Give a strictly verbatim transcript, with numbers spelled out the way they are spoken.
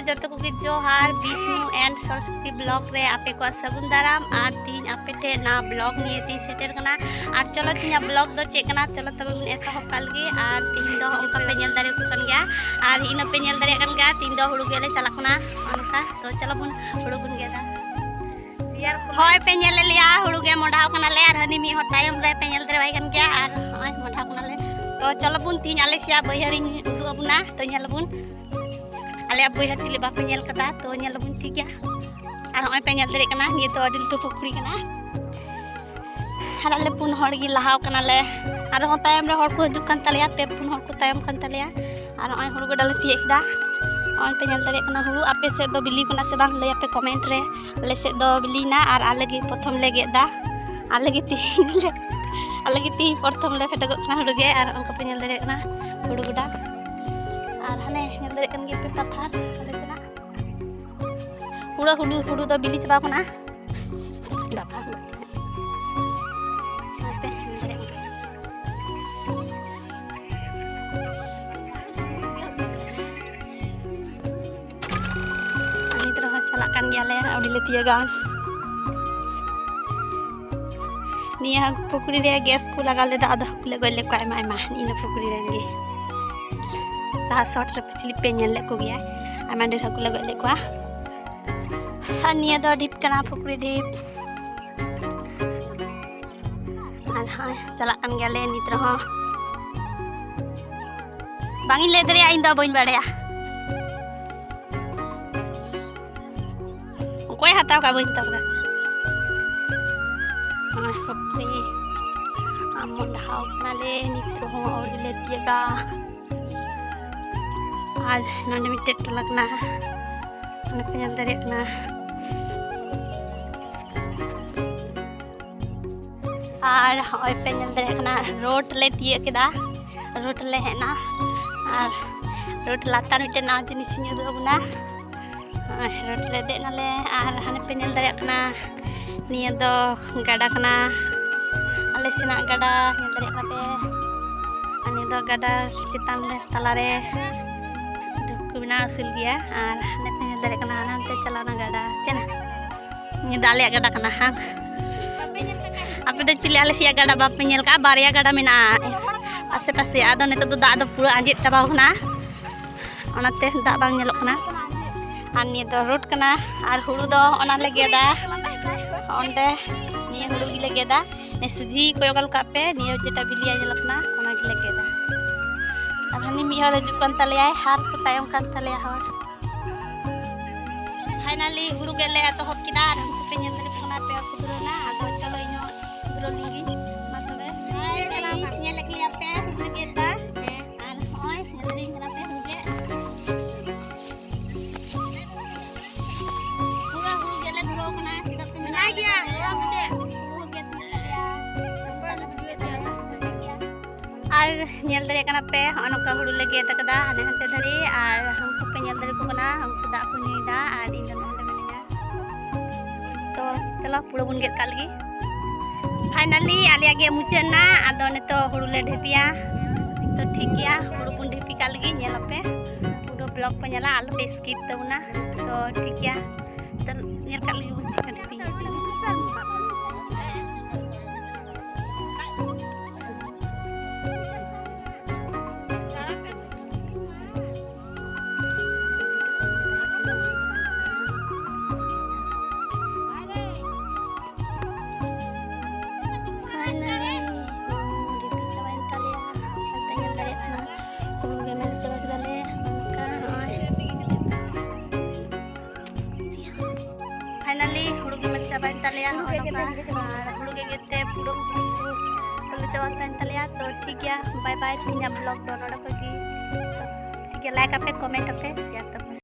ᱡᱚᱛᱚ ᱠᱚᱜᱮ ᱡᱚᱦᱟᱨ, ᱵᱤᱥᱱᱩ and ᱥᱚᱨᱚᱥᱚᱛᱤ vlog ᱨᱮ ᱟᱯᱮ ᱠᱚᱣᱟᱜ ᱥᱟᱹᱜᱩᱱ ᱫᱟᱨᱟᱢ᱾ ᱟᱨ ᱛᱤᱦᱤᱧ ᱟᱯᱮ ᱴᱷᱮᱱ ᱱᱟᱣᱟ vlog ᱱᱤᱭᱮ ᱛᱤᱧ ᱥᱮᱴᱮᱨ ᱠᱟᱱᱟ᱾ ᱟᱨ ᱪᱚᱞᱚ, ᱛᱤᱦᱤᱧᱟᱜ vlog ᱫᱚ ᱪᱮᱫ ᱠᱟᱱᱟ, ᱪᱚᱞᱚ ᱛᱚᱵᱮ ᱵᱚᱱ ᱮᱛᱚᱦᱚᱵ ᱠᱟᱜ ᱞᱮᱜᱮ᱾ ᱟᱨ ᱛᱤᱦᱤᱧ ᱫᱚ ᱚᱱᱠᱟ ᱯᱮ ᱧᱮᱞ ᱫᱟᱲᱮᱭᱟᱠᱚ ᱠᱟᱱ ᱜᱮᱭᱟ, ᱟᱨ ᱤᱧ ᱦᱚᱸ ᱯᱮ ᱧᱮᱞ ᱫᱟᱲᱮᱭᱟᱜ ᱠᱟᱱ ᱜᱮᱭᱟ, ᱛᱤᱦᱤᱧ ᱫᱚ ᱦᱩᱲᱩ ᱜᱮᱫ ᱞᱮ ᱪᱟᱞᱟᱜ ᱠᱟᱱᱟ᱾ ᱚᱱᱠᱟ ᱛᱚ ᱪᱚᱞᱚ ᱵᱚᱱ ᱦᱩᱲᱩ ᱵᱚᱱ ᱜᱮᱫᱟ᱾ ᱦᱳᱭ, ᱯᱮ ᱧᱮᱞ ᱞᱮᱭᱟ, ᱦᱩᱲᱩ ᱜᱮ ᱢᱚᱰᱟᱣ ᱠᱟᱱᱟᱞᱮ, ᱟᱨ ᱦᱟᱹᱱᱤ ᱢᱤᱫ ᱦᱚᱲ ᱛᱟᱭᱚᱢ ᱨᱮ ᱯᱮ ᱧᱮᱞ ᱫᱟᱲᱮᱣᱟᱭ ᱠᱟᱱ ᱜᱮᱭᱟ᱾ ᱟᱨ ᱱᱚᱜᱼᱚᱭ ᱢᱚᱰᱟᱣ ᱠᱟᱱᱟᱞᱮ᱾ ᱛᱚ ᱪᱚᱞᱚ ᱵᱚᱱ, ᱛᱤᱦᱤᱧ ᱟᱞᱮ ᱥᱮᱭᱟᱜ ᱵᱟᱹᱭᱦᱟᱹᱲᱤᱧ ᱩᱫᱩᱜ ᱟᱵᱚᱱᱟ, ᱛᱚ ᱧᱮᱞ ᱟᱵᱚᱱ᱾ ᱟᱞᱮᱭᱟᱜ ᱵᱟᱹᱭᱦᱟᱹᱲ ᱪᱮᱫ ᱞᱮᱠᱟ ᱯᱮ ᱧᱮᱞ ᱠᱟᱫᱟ, ᱛᱚ ᱧᱮᱞ ᱟᱵᱚᱱ, ᱴᱷᱤᱠ ᱜᱮᱭᱟ᱾ ᱟᱨ ᱱᱚᱜᱼᱚᱭ ᱯᱮ ᱧᱮᱞ ᱫᱟᱲᱮᱭᱟᱜ ᱠᱟᱱᱟ, ᱱᱤᱭᱟᱹ ᱫᱚ ᱟᱹᱰᱤ ᱞᱟᱹᱴᱩ ᱯᱩᱠᱷᱨᱤ ᱠᱟᱱᱟ᱾ ᱟᱨ ᱟᱞᱮ ᱯᱩᱱ ᱦᱚᱲ ᱜᱮ ᱞᱟᱦᱟᱣ ᱠᱟᱱᱟᱞᱮ, ᱟᱨᱦᱚᱸ ᱛᱟᱭᱚᱢ ᱨᱮ ᱦᱚᱲ ᱠᱚ ᱦᱤᱡᱩᱜ ᱠᱟᱱ ᱛᱟᱞᱮᱭᱟ, ᱯᱮ ᱯᱩᱱ ᱦᱚᱲ ᱠᱚ ᱛᱟᱭᱚᱢ ᱠᱟᱱ ᱛᱟᱞᱮᱭᱟ᱾ ᱟᱨ ᱱᱚᱜᱼᱚᱭ ᱦᱩᱲᱩ ᱜᱚᱰᱟ ᱞᱮ ᱛᱤᱭᱳᱜ ᱠᱮᱫᱟ᱾ ᱱᱚᱜᱼᱚᱭ ᱯᱮ ᱧᱮᱞ ᱫᱟᱲᱮᱭᱟᱜ ᱠᱟᱱᱟ ᱦᱩᱲᱩ᱾ ᱟᱯᱮ ᱥᱮᱫ ᱫᱚ ᱵᱤᱞᱤ ᱠᱟᱱᱟ ᱥᱮ ᱵᱟᱝ, ᱞᱟᱹᱭ ᱟᱯᱮ comment ᱨᱮ᱾ ᱟᱞᱮ ᱥᱮᱫ ᱫᱚ ᱵᱤᱞᱤᱭᱮᱱᱟ, ᱟᱨ ᱟᱞᱮ ᱜᱮ ᱯᱨᱚᱛᱷᱚᱢ ᱞᱮ ᱜᱮᱫ ᱮᱫᱟ᱾ ᱟᱞᱮ ᱜᱮ ᱛᱤᱦᱤᱧ ᱞᱮ, ᱟᱞᱮ ᱜᱮ ᱛᱤᱦᱤᱧ ᱯᱨᱚᱛᱷᱚᱢ ᱞᱮ ᱯᱷᱮᱰᱚᱜᱚᱜ ᱠᱟᱱᱟ ᱦᱩᱲᱩ ᱜᱮ᱾ ᱟᱨ ᱚᱱᱠᱟ ᱯᱮ ᱧᱮᱞ ᱫᱟᱲᱮᱭᱟᱜ ᱠᱟᱱᱟ ᱦᱩᱲᱩ ᱜᱚᱰᱟ᱾ ᱟᱨ ᱦᱟᱱᱮ ᱧᱮᱞ ᱫᱟᱲᱮᱭᱟᱜ ᱠᱟᱱ ᱜᱮᱭᱟ ᱯᱮ ᱯᱟᱛᱷᱟᱨ ᱟᱞᱮ ᱥᱮᱱᱟᱜ᱾ ᱯᱩᱨᱟᱹ ᱦᱩᱲᱩ, ᱦᱩᱲᱩ ᱫᱚ ᱵᱤᱞᱤ ᱪᱟᱵᱟ ᱠᱟᱱᱟ᱾ ᱵᱟᱵᱟ᱾ ᱚᱱᱟᱛᱮ ᱧᱮᱞ ᱫᱟᱲᱮᱭᱟᱜ ᱠᱟᱱᱟ᱾ ᱟᱨ ᱱᱤᱛ ᱨᱮᱦᱚᱸ ᱪᱟᱞᱟᱜ ᱠᱟᱱ ᱜᱮᱭᱟᱞᱮ, ᱟᱹᱣᱨᱤ ᱞᱮ ᱛᱤᱭᱳᱜᱟ᱾ ᱱᱤᱭᱟᱹ ᱯᱩᱠᱷᱨᱤ ᱨᱮ gas ᱠᱚ ᱞᱟᱜᱟᱣ ᱞᱮᱫᱟ, ᱟᱫᱚ ᱦᱟᱹᱠᱩ ᱞᱮ ᱜᱚᱡ ᱞᱮᱫ ᱠᱚᱣᱟ ᱟᱭᱢᱟ ᱟᱭᱢᱟ, ᱱᱤᱭᱟᱹ ᱯᱩᱠᱷᱨᱤ ᱨᱮᱱ ᱜᱮ᱾ ᱞᱟᱦᱟ short ᱨᱮ ᱯᱟᱹᱪᱷᱞᱤ ᱯᱮ ᱧᱮᱞ ᱞᱮᱫ ᱠᱚᱜᱮᱭᱟ, ᱟᱭᱢᱟ ᱰᱷᱮᱨ ᱦᱟᱹᱠᱩ ᱞᱮ ᱜᱚᱡ ᱞᱮᱫ ᱠᱚᱣᱟ᱾ ᱟᱨ ᱱᱤᱭᱟᱹ ᱫᱚ ᱰᱷᱤᱯ ᱠᱟᱱᱟ, ᱯᱩᱠᱷᱨᱤ ᱰᱷᱤᱯ᱾ ᱟᱨ ᱦᱚᱸᱜᱼᱚᱭ ᱪᱟᱞᱟᱜ ᱠᱟᱱ ᱜᱮᱭᱟᱞᱮ ᱱᱤᱛ ᱨᱮᱦᱚᱸ᱾ ᱵᱟᱝ ᱤᱧ ᱞᱟᱹᱭ ᱫᱟᱲᱮᱭᱟᱜᱼᱟ, ᱤᱧ ᱫᱚ ᱵᱟᱹᱧ ᱵᱟᱲᱟᱭᱟ᱾ ᱚᱠᱚᱭ ᱦᱟᱛᱟᱣ ᱠᱟᱜ, ᱵᱟᱹᱧ ᱦᱟᱛᱟᱣ ᱠᱟᱫᱟ᱾ ᱱᱚᱜᱼᱚᱭ ᱯᱩᱠᱷᱨᱤ ᱟᱢ ᱢᱚᱰᱟᱣ ᱠᱟᱱᱟᱞᱮ, ᱱᱤᱛ ᱨᱮᱦᱚᱸ ᱟᱹᱣᱨᱤ ᱞᱮ ᱛᱤᱭᱟᱹᱜᱟ᱾ ᱟᱨ ᱱᱚᱰᱮ ᱢᱤᱫᱴᱮᱡ ᱴᱚᱞᱟ ᱠᱟᱱᱟ, ᱚᱱᱟ ᱯᱮ ᱧᱮᱞ ᱫᱟᱲᱮᱭᱟᱜ ᱠᱟᱱᱟ᱾ ᱟᱨ ᱦᱚᱸᱜᱼᱚᱭ ᱯᱮ ᱧᱮᱞ ᱫᱟᱲᱮᱭᱟᱜ ᱠᱟᱱᱟ, road ᱞᱮ ᱛᱤᱭᱟᱹᱜ ᱠᱮᱫᱟ᱾ Road ᱞᱮ ᱦᱮᱡ ᱮᱱᱟ᱾ ᱟᱨ road ᱞᱟᱛᱟᱨ ᱢᱤᱫᱴᱮᱱ ᱱᱟᱣᱟ ᱡᱤᱱᱤᱥ ᱤᱧ ᱩᱫᱩᱜ ᱟᱵᱚᱱᱟ᱾ ᱦᱚᱸᱜᱼᱚᱭ road ᱞᱮ ᱫᱮᱡ ᱮᱱᱟᱞᱮ᱾ ᱟᱨ ᱦᱟᱱᱮ ᱯᱮ ᱧᱮᱞ ᱫᱟᱲᱮᱭᱟᱜ ᱠᱟᱱᱟ, ᱱᱤᱭᱟᱹ ᱫᱚ ᱜᱟᱰᱟ ᱠᱟᱱᱟ, ᱟᱞᱮ ᱥᱮᱱᱟᱜ ᱜᱟᱰᱟ ᱧᱮᱞ ᱫᱟᱲᱮᱭᱟᱜ ᱠᱟᱱᱟ ᱯᱮ᱾ ᱟᱨ ᱱᱤᱭᱟᱹ ᱫᱚ ᱜᱟᱰᱟ ᱪᱮᱛᱟᱱ ᱨᱮ, ᱛᱟᱞᱟᱨᱮ ᱰᱷᱩᱠ-, ᱠᱚ ᱢᱮᱱᱟᱜᱼᱟ, ᱟᱹᱥᱩᱞ ᱜᱮᱭᱟ᱾ ᱟᱨ ᱱᱤᱛᱚᱜ ᱧᱮᱞ ᱫᱟᱲᱮᱭᱟᱜ ᱠᱟᱱᱟ, ᱦᱟᱱᱛᱮ ᱪᱟᱞᱟᱣᱱᱟ ᱜᱟᱰᱟ᱾ ᱪᱮᱫ? ᱱᱤᱭᱟᱹ ᱫᱚ ᱟᱞᱮᱭᱟᱜ ᱜᱟᱰᱟ ᱠᱟᱱᱟ, ᱦᱟᱝ? ᱟᱯᱮ ᱫᱚ ᱪᱮᱫ ᱟᱞᱮ ᱥᱮᱭᱟᱜ ᱜᱟᱰᱟ ᱵᱟᱯᱮ ᱧᱮᱞ ᱠᱟᱜᱼᱟ? ᱵᱟᱨᱭᱟ ᱜᱟᱰᱟ ᱢᱮᱱᱟᱜᱼᱟ ᱟᱥᱮ ᱯᱟᱥᱮ᱾ ᱟᱫᱚ ᱱᱤᱛᱚᱜ ᱫᱚ ᱫᱟᱜ ᱫᱚ ᱯᱩᱨᱟᱹ ᱟᱸᱡᱮᱫ ᱪᱟᱵᱟᱣ ᱠᱟᱱᱟ, ᱚᱱᱟᱛᱮ ᱫᱟᱜ ᱵᱟᱝ ᱧᱮᱞᱚᱜ ᱠᱟᱱᱟ᱾ ᱟᱨ ᱱᱤᱭᱟᱹ ᱫᱚ ᱨᱳᱰ ᱠᱟᱱᱟ, ᱟᱨ ᱦᱩᱲᱩ ᱫᱚ ᱚᱱᱟ ᱞᱮ ᱜᱮᱫᱟ ᱚᱸᱰᱮ᱾ ᱱᱤᱭᱟᱹ ᱦᱩᱲᱩ ᱜᱮᱞᱮ ᱜᱮᱫᱟ᱾ ᱱᱤᱭᱟᱹ ᱥᱚᱡᱷᱮ ᱠᱚᱭᱚᱜ ᱜᱚᱫ ᱠᱟᱜ ᱯᱮ, ᱱᱤᱭᱟᱹ ᱡᱮᱴᱟ ᱵᱤᱞᱤᱭᱟ ᱧᱮᱞᱚᱜ ᱠᱟᱱᱟ, ᱚᱱᱟ ᱜᱮᱞᱮ ᱜᱮᱫᱟ᱾ ᱟᱨ ᱦᱟᱹᱱᱤ ᱢᱤᱫ ᱦᱚᱲ ᱦᱤᱡᱩᱜ ᱠᱟᱱ ᱛᱟᱞᱮᱭᱟᱭ, ᱦᱟᱨ ᱠᱚ ᱛᱟᱭᱚᱢ ᱠᱟᱱ ᱛᱟᱞᱮᱭᱟ ᱦᱚᱲ᱾ ᱯᱷᱟᱭᱱᱟᱞᱤ ᱦᱩᱲᱩ ᱜᱮᱫ ᱞᱮ ᱮᱛᱚᱦᱚᱵ ᱠᱮᱫᱟ, ᱟᱨ ᱦᱟᱱᱠᱩ ᱯᱮ ᱧᱮᱞ ᱫᱟᱲᱮᱭᱟᱜ ᱠᱟᱱᱟ, ᱯᱮ ᱦᱚᱲ ᱠᱚ ᱫᱷᱩᱨᱟᱹᱣ ᱮᱱᱟ᱾ ᱟᱫᱚ ᱪᱚᱞᱚ, ᱤᱧ ᱦᱚᱸ ᱫᱷᱩᱨᱟᱹᱣ ᱞᱮᱱ ᱜᱤᱧ᱾ ᱢᱟ ᱛᱚᱵᱮ, ᱧᱮᱞᱮᱫ ᱞᱮᱭᱟ ᱯᱮ ᱦᱩᱲᱩ ᱞᱮ ᱜᱮᱫ ᱮᱫᱟ᱾ ᱟᱨ ᱱᱚᱜᱼᱚᱭ ᱧᱮᱞ ᱫᱟᱲᱮᱭᱟᱜ ᱠᱟᱱᱟ ᱯᱮ ᱦᱩᱲᱩ ᱜᱮᱫ᱾ ᱯᱩᱨᱟᱹ ᱦᱩᱲᱩ ᱜᱮᱫ ᱞᱮ ᱫᱷᱩᱨᱟᱹᱣ ᱠᱟᱱᱟ᱾ ᱪᱮᱫᱟᱜ ᱥᱮ ᱢᱮᱱᱟᱭ ᱜᱮᱭᱟ, ᱦᱩᱲᱩ ᱜᱮᱫ ᱦᱩᱭᱩᱜ ᱛᱟᱞᱮᱭᱟ᱾ ᱟᱨ ᱧᱮᱞ ᱫᱟᱲᱮᱭᱟᱜ ᱠᱟᱱᱟ ᱯᱮ, ᱦᱚᱸᱜᱼᱚ ᱱᱚᱝᱠᱟ ᱦᱩᱲᱩ ᱞᱮ ᱜᱮᱫ ᱟᱠᱟᱫᱟ ᱦᱟᱱᱮ ᱦᱟᱱᱛᱮ ᱫᱷᱟᱹᱨᱤᱡ, ᱟᱨ ᱦᱟᱹᱱᱠᱩ ᱯᱮ ᱧᱮᱞ ᱫᱟᱲᱮ ᱠᱚ ᱠᱟᱱᱟ, ᱩᱱᱠᱩ ᱫᱟᱜ ᱠᱚ ᱧᱩᱭᱮᱫᱟ, ᱟᱨ ᱤᱧ ᱫᱚ ᱱᱚᱰᱮ ᱢᱤᱱᱟᱹᱧᱟ᱾ ᱛᱚ ᱪᱚᱞᱚ, ᱯᱩᱨᱟᱹ ᱵᱚᱱ ᱜᱮᱫ ᱠᱟᱜ ᱞᱮᱜᱮ᱾ ᱯᱷᱟᱭᱱᱟᱞᱤ ᱟᱞᱮᱭᱟᱜ ᱜᱮ ᱢᱩᱪᱟᱹᱫ ᱮᱱᱟ᱾ ᱟᱫᱚ ᱱᱤᱛᱚᱜ ᱦᱩᱲᱩ ᱞᱮ ᱰᱷᱤᱯᱤᱭᱟ᱾ ᱛᱚ ᱴᱷᱤᱠ ᱜᱮᱭᱟ, ᱦᱩᱲᱩ ᱵᱚᱱ ᱰᱷᱤᱯᱤ ᱠᱟᱜ ᱞᱮᱜᱮ᱾ ᱧᱮᱞ ᱟᱯᱮ, ᱯᱩᱨᱟᱹ ᱵᱞᱚᱜ ᱯᱮ ᱧᱮᱞᱟ, ᱟᱞᱚ ᱯᱮ ᱥᱠᱤᱯ ᱛᱟᱵᱚᱱᱟ᱾ ᱛᱚ ᱴᱷᱤᱠ ᱜᱮᱭᱟ, ᱛᱚ ᱧᱮᱞ ᱠᱟᱜ ᱞᱮᱜᱮ ᱵᱚᱱ ᱪᱮᱫ ᱞᱮᱠᱟ ᱰᱷᱤᱯᱤ ᱦᱩᱭᱩᱜ ᱠᱟᱱᱟ᱾ ᱯᱷᱟᱭᱱᱟᱞᱤ ᱰᱷᱤᱯᱤ ᱪᱟᱵᱟᱭᱮᱱ ᱛᱟᱞᱮᱭᱟ᱾ ᱱᱚᱛᱮ ᱧᱮᱞ ᱫᱟᱲᱮᱭᱟᱜ ᱠᱟᱱᱟ, ᱦᱩᱲᱩ ᱜᱮᱢᱮᱨ ᱪᱟᱵᱟ ᱠᱮᱫᱟᱞᱮ᱾ ᱱᱚᱝᱠᱟ ᱱᱚᱜᱼᱚᱭ ᱯᱷᱟᱭᱱᱟᱞᱤ ᱦᱩᱲᱩ ᱜᱮᱢᱮᱨ ᱪᱟᱵᱟᱭᱮᱱ ᱛᱟᱞᱮᱭᱟ᱾ ᱱᱚᱜᱼᱚᱭ ᱱᱚᱝᱠᱟ, ᱟᱨ ᱦᱩᱲᱩ ᱜᱮ ᱜᱮᱫ ᱛᱮ ᱯᱩᱨᱟᱹ ᱦᱩᱲᱩ ᱪᱟᱵᱟ ᱠᱟᱱ ᱛᱟᱞᱮᱭᱟ᱾ ᱛᱚ ᱴᱷᱤᱠ ᱜᱮᱭᱟ, ᱵᱟᱭ ᱵᱟᱭ᱾ ᱛᱮᱦᱮᱧᱟᱜ ᱵᱞᱚᱜ ᱫᱚ ᱱᱚᱰᱮ ᱠᱷᱚᱡ ᱜᱮ᱾ ᱴᱷᱤᱠ ᱜᱮᱭᱟ, ᱞᱟᱭᱤᱠ ᱟᱯᱮ, ᱠᱚᱢᱮᱱᱴ ᱟᱯᱮ, ᱥᱮᱭᱟᱨ ᱛᱟᱯᱮ᱾